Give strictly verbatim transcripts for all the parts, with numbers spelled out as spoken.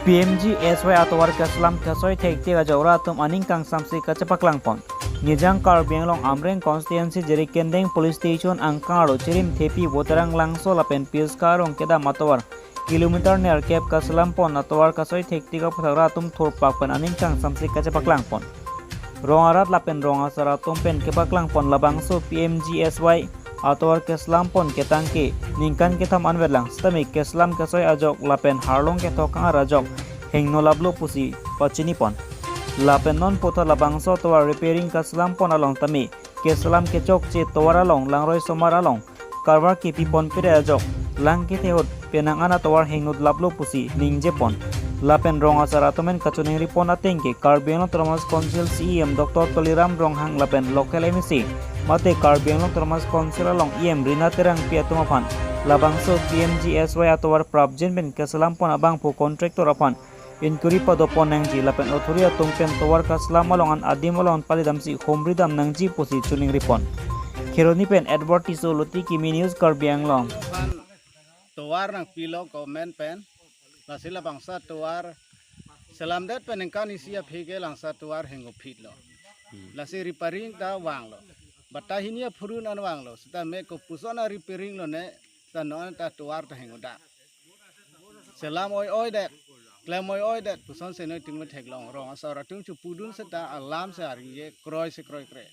P M G S Y atovar keselam kesoi thektik ajok rat atum aning kangsamse kachepaklang pon. Nijang Karbi Anglong Amreng constituency Jirikindeng police station angkang arlo chirim thepi Voterang Langso lapen Piska arong kedam atovar kilometer nerkep keselam pon atovar kesoi thektik aputhak rat atum thurpak pen aning kangsamse kachepaklang pon. Rong arat lapen rong asar atum pen kepaklang pon labangso P M G S Y atovar keselam pon ketang ke ningkan kethom anvet lang sitame keselam kesoi ajok lapen harlong kethok kangar ajok hingno laplo pusi pachini pon. Lapen non puthot labangso atovar repairing keselam pon along tame keselam kechokche tovar along langroi somar along karvar kepi pon pire ajok lang kethe ahut penang an atovar hingno laplo pusi ningje pon. Lapen rong asar atum pen kachiningri pon ateng ke Karbi Anglong Autonomous Council C E M Doctor Tuliram Ronghang lapen local M A C mate Karbi Anglong Autonomous Council along E M Rina Terangpi atum aphan labangso P M G S Y atovar prapjin pen keselam pon abangphu contractor aphan inquiry padopon nangji lapen authority atum pen tovar keselam along an adim along an palidamsi humri dam nangji pusi chiningri pon. Kheroni pen Edward Tisso, Luti Kimi News, Karbi Anglong. Aphan tovar nangpilo government pen, lasi labangso atovar selamdet pen ningkan isi aphi ke labangso atovar hingno phitlo. Lasi repairing ta vanglo. Bata hini aphurun an vanglo. Sitame kopuson a-repairing lone, sita non ta atovar ta hingno dak. Selam oi-oidet, klem oi-oidet, puson seno itum theklong, rong asar atum chepudun seta alam se arje kroise kroikre.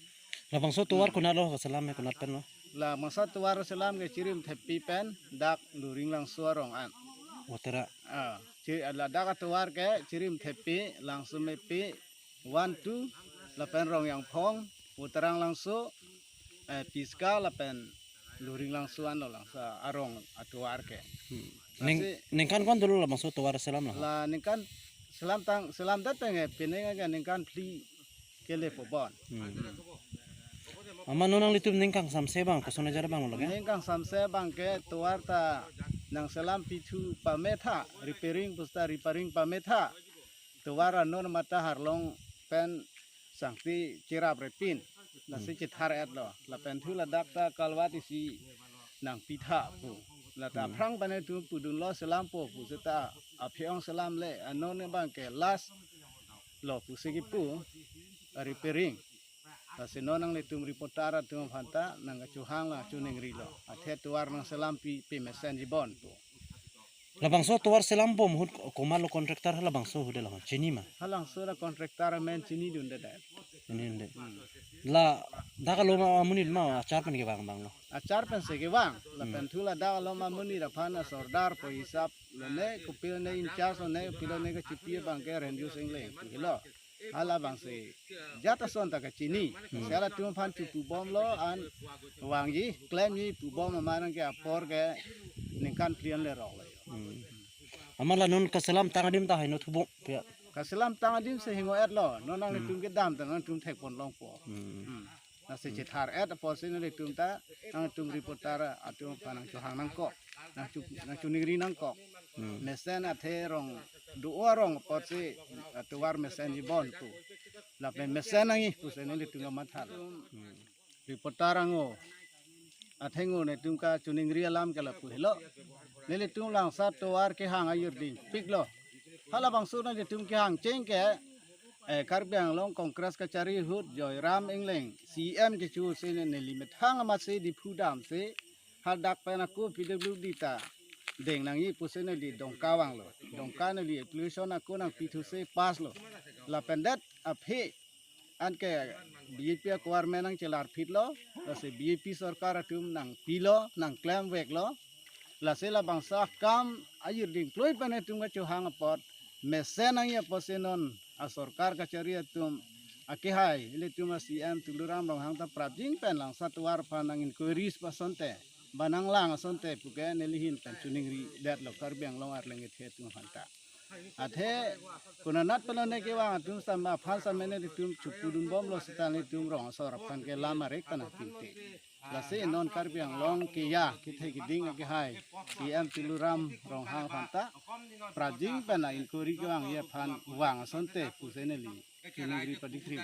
Labangso atovar konatlo keselam ke, konat penlo? Labangso atovar selam ke chirim thepi pen dak Luring Langso arong an. Votera. Ah, chi-, ladak atovar ke chirim thepi, Langso mepi, one, two, lapen Rongyangphong, Voterang Langso, eh, Piska lapen Luring Langso anlo labangso arong atovar ke. Hmm. Ning, lasi ningkan ko-an dolo labangso atovar selam lo? La ningkan selamtang, selamdet tang eh, pining ke ningkan phli kele po bon. Hmm. Amat non nanglitum ning kangsamse abang, koson ajar abang lo ke? Ning kangsamse abang ke tovar ta nangselam pithu pametha, repairing pusta repairing pametha. Tovar anon mata harlong pen sangti chirap repin. Lasi chethar-etlo. Lapen thu ladak ta kalvat isi nangpitha pu. Lata aphrang pen itum pudunlo selam po pu seta aphi-ong selam le anon abang ke last lo pusi kipu repairing. Lasi non nanglitum reporter atum aphan ta nangkachohang la choningrilo. Athe tovar nangselam pi, pi mesenji bon pu. Labangso tovar selam bom ahut komatlo contractor halabangso ahut de la chini ma? Halabangso la contractor amen chinidunde det. Chinidunde. Hmm. Ladak along amonit ma achar pen kevang abang lo? Achar pensi kevang. Lapen thu ladak along amonit aphan asordar po hisap lone, kopilone in-charge lone, kopilone kachipi abang ke Renju Engleng pu helo. Halabangsi jat ason ta kachini. Hmm. Sela atum aphan chepubomlo an vangji, klemji pubom amat ke apor ke ningkan phli an le roklo. Hmm. Amat la non keselamtang adim ta hingno thubom pia? Keselamtang adim si hingno-etlo. Non nanglitum kedam ta nangtum thekpon longpo. Hmm. Hmm. Lasi chethar-et apotsi nanglitum ta, nangtum reporter atum aphan nangchohang nangkok, nangcho-, nangchoningri nangkok. Hmm. Mesen athe rong do-o arong apotsi atovar mesenji bon pu. Lapen mesen nangji pusi nelitum kamathalo. Hmm. Reporter ango, athe ngo netum kachoningri alam ke lapu helo. Nelitum labangso atovar kehang ayirding piklo. Halabangso nelitum kehang cheng ke, eh, Karbi Anglong Congress kachari ahut Joyram Engleng C E M kecho si neli methang amatsi Diphu damsi hadak pen ako P W D ta deng nangji pusi neli Dongka vanglo. Dongka neli application ako nangpithusi pass lo. Lapen det aphi anke B J P a-government nangchelar phitlo, lasi B J P sorkar atum nangpilo, nangklemveklo. Lasi labangso akam ayirding kloi pen itum kachohang apot mesen nangji apotsi non asorkar kachari atum akehai, ilitum a-C M Tuliram Ronghang ta prapjin pen labangso atovar aphan nang-inquiry asonte, ba nanglang asonte puke neli ahin pen choningridetlo Karbi Anglong arleng kethe atum aphan ta. Athe konanat pen lone kevang atum seta aphan seta nelitum chepudunbomlo seta nelitum rong asor aphan ke lam arek pen nangpinte. Lasi non Karbi Anglong keya kethe keding akehai C M Tuliram Ronghang aphan ta prapjin pen nang-inquiry kevangji aphan vang asonte pusi neli choningri padikrim.